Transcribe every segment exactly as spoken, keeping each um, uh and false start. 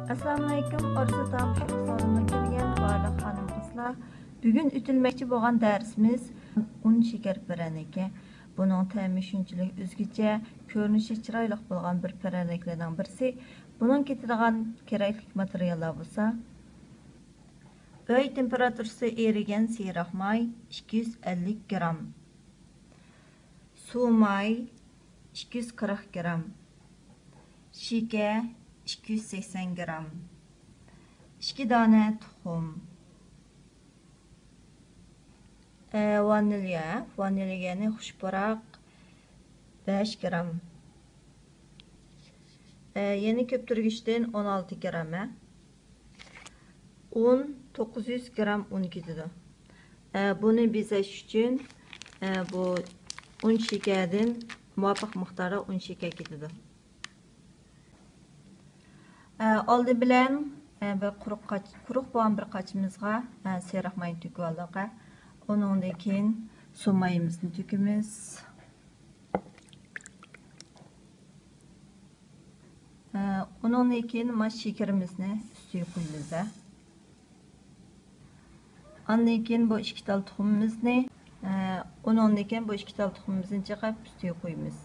ئەسسالامۇئەلەيكۇم، ئارزۇ تائام پىشۇرۇق سالونىغا كەلگەن بارلىق خانىم-قىزلار. بۈگۈن ئۆتۈلمەكچى بولغان دەرسىمىز ئۇن شېكەر پىرەنىكى. بۇنىڭ تەمى شۇنچىلىك ئۆزگىچە، كۆرۈنۈشى چىرايلىق بولغان بىر پىرەنىكلەرنىڭ بىرسى. بۇنىڭ كېتىدىغان كېرەكلىك ماتېرىياللار بولسا، ئۆي تېمپېراتۇرىسى ئېرىگەن سېرىق ماي ئىككى يۈز ئەللىك گرام، سۇ ماي ئىككى يۈز قىرىق گرام، شېكەر ئىككى يۈز سەكسەن گرام، ئىككى دانە تۇخۇم، ئە، ۋانىليا، ۋانىليا يەنى خۇش پۇراق بەش گرام، ئە، يەنە كۆپتۈرگۈچتىن ئون ئالتە گرام، ئە. ئۇن، توققۇز يۈز گرام ئۇن كېتىدۇ. ئە، بۇنى بېزەش ئۈچۈن، ئە، بۇ ئۇن شېكەردىن مۇۋاپىق مىقداردا ئۇن شېكەر كېتىدۇ. ئە، ئالدى بىلەن، ئە، بىر قۇرۇق قاچ-، قۇرۇق بولغان بىر قاچىمىزغا، ئە، سېرىق ماينى تۆكۈۋالدۇق، ئە. ئۇنىڭدىن كېيىن سۇ مايىمىزنى تۆكىمىز. ئە، ئۇنىڭدىن كېيىن مانا شېكىرىمىزنى ئۈستىگە قۇيىمىز، ئە. ئاندىن كېيىن بۇ ئىككى تال تۇخۇمىمىزنى، ئە، ئۇنىڭدىن كېيىن بۇ ئىككى تال تۇخۇمىمىزنى چېقىپ ئۈستىگە قۇيىمىز.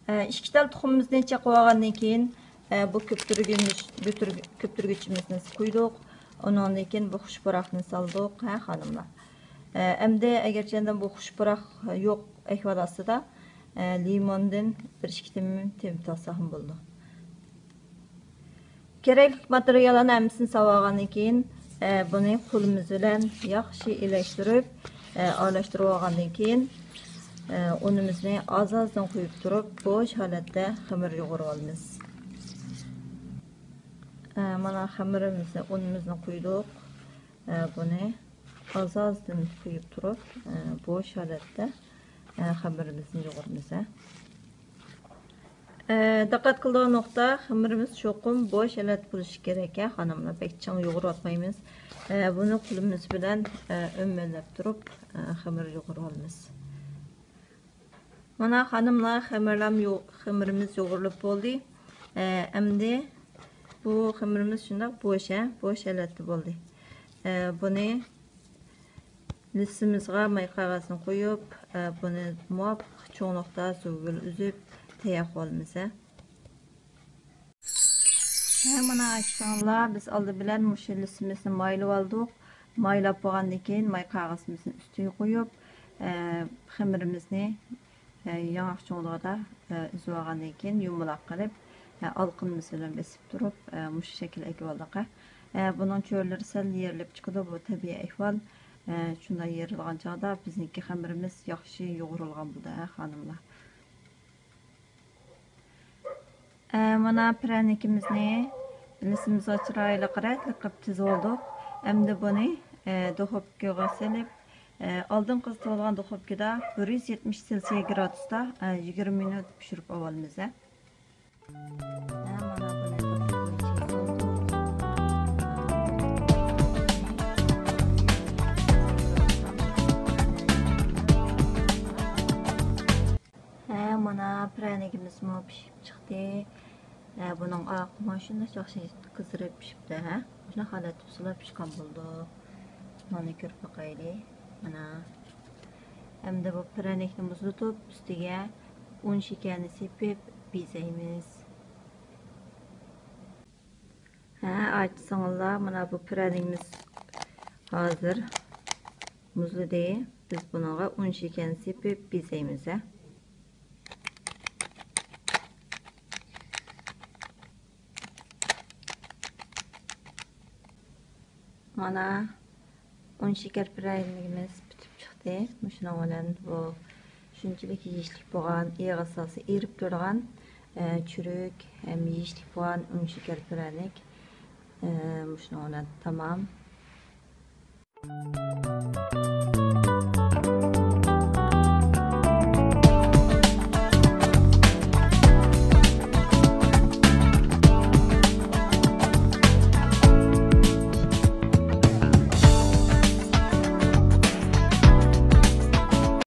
ئە، ئىككى تال تۇخۇمىمىزنى چېقىۋالغاندىن كېيىن، ئە، بۇ كۆپتۈرگۈچ-، كۆپتۈرگۈ-، كۆپتۈرگۈچىمىزنى قۇيدۇق. ئۇنىڭدىن كېيىن بۇ خۇش پۇراقنى سالدۇق، ھە، خانىملار. ئە، ئەمدى ئەگەرچە بۇ خۇش پۇراق يوق ئەھۋال ئاستىدا، ئە، لىموندىن بىر ئىككى تېمىم تېمىپ تالساقمۇ بولىدۇ. كېرەكلىك ماتېرىياللارنى ھەممىسىنى ساۋاغاندىن كېيىن، ئە، بۇنى قولىمىز بىلەن ياخشى ئىلەشتۈرۈپ، ئە، ئارىلاشتۇرۇپ ئالغاندىن كېيىن، ئە، ئۇنىمىزنى ئاز-ئازدىن قۇيۇپ تۇرۇپ، بوش ھالەتتە خېمىر يۇغۇرۇۋالىمىز. ئە، مانا خېمىرىمىزنى، ئۇنىمىزنى قۇيدۇق. ئە، بۇنى ئاز-ئازدىن قۇيۇپ تۇرۇپ، ئە، بوش ھالەتتە، ئە، خېمىرىمىزنى يۇغۇرىمىز، ھە. ئە، دىققەت قىلىدىغان نۇقتا، خېمىرىمىز چوقۇم بوش ھالەتتە بولۇشى كېرەك، ھە، خانىملار. بەك چىڭ يۇغۇرۇۋاتمايمىز. ئە، بۇنى قولىمىز بىلەن، ئە، ئۆمىلەپ تۇرۇپ، ئە، خېمىر يۇغۇرۇۋالىمىز. مانا، خانىملار، خېمىرلام يۇ-، خېمىرىمىز يۇغۇرۇلۇپ بولدى. ئە، ئەمدى بۇ خېمىرىمىز شۇنداق بوش، ھە، بوش ھالەتتە بولدى. ئە، بۇنى لىسىمىزغا ماي قەغەزنى قويۇپ، ئە، بۇنى مۇۋاپىق چوڭلۇقتا زۇۋۇل ئۈزۈپ تەييار قىلىۋالىمىز، ھە. ھە، مانا، ئاچساڭلار، بىز ئالدى بىلەن مۇشۇ لىسىمىزنى مايلىۋالدۇق. مايلاپ بولغاندىن كېيىن، ماي قەغىزىمىزنى ئۈستىگە قويۇپ، ئە، خېمىرىمىزنى، ئە، ياڭاق چوڭلۇقىدا، ئە، ئۈزۈۋالغاندىن كېيىن، يۇمىلاق قىلىپ، ئە، ئالقىنىمىز بىلەن بېسىپ تۇرۇپ، ئە، مۇشۇ شەكىلگە ئەكىۋالدۇق. ئە، بۇنىڭ چۆرىلىرى سەل يېرىلىپ چىقىدۇ، بۇ تەبىئىي ئەھۋال. ئە، شۇنداق يېرىلغان چاغدا بىزنىڭكى خېمىرىمىز ياخشى يۇغۇرۇلغان بولىدۇ، ھە، خانىملار. ئە، مانا پىرەنىكىمىزنى لىسىمىزغا چىرايلىق رەتلىك قىلىپ تىزىۋالدۇق. ئەمدى بۇنى، ئە، دۇخوپكىغا سېلىپ، ئە، ئالدىن قىزىتىۋالغان دۇخوپكىدا بىر يۈز يەتمىش سېلسىيە گرادۇستا، ئە، يىگىرمە مىنۇت پىشۇرۇپ ئاۋالىمىز، ھە. ھە، مانا بۇنى ھە، مانا پىرەنىكىمىزمۇ پىشىپ چىقتى. ھە، بۇنىڭ ئارقىمۇ شۇنداق ياخشى قىزىرىپ پىشىپتۇ، ھە. مۇشۇنداق ھالەتتە بولسىلا پىشقان بولىدۇ. مانا كۆرۈپ باقايلى. مانا. ئەمدى بۇ پىرەنىكنى مۇزلىتىپ، ئۈستىگە ئۇن شېكەرنى سېپىپ بېزەيمىز. ھە، ئاچسىڭىزلا، مانا بۇ پىرەنىكىمىز ھازىر مۇزلىدى. بىز بۇنىڭغا ئۇن شېكەرنى سېپىپ بېزەيمىز، ھە. مانا، ئۇن شېكەر پىرەنىكىمىز پۈتۈپ چىقتى. مۇشۇنىڭ بىلەن بۇ شۇنچىلىك يېيىشلىك بولغان، ئېغىز سالسا ئېرىپ تۇرىدىغان، ئە، چۈرۈك ھەم يېيىشلىك بولغان ئۇن شېكەر پىرەنىك، ئە، مۇشۇنىڭ بىلەن تامام.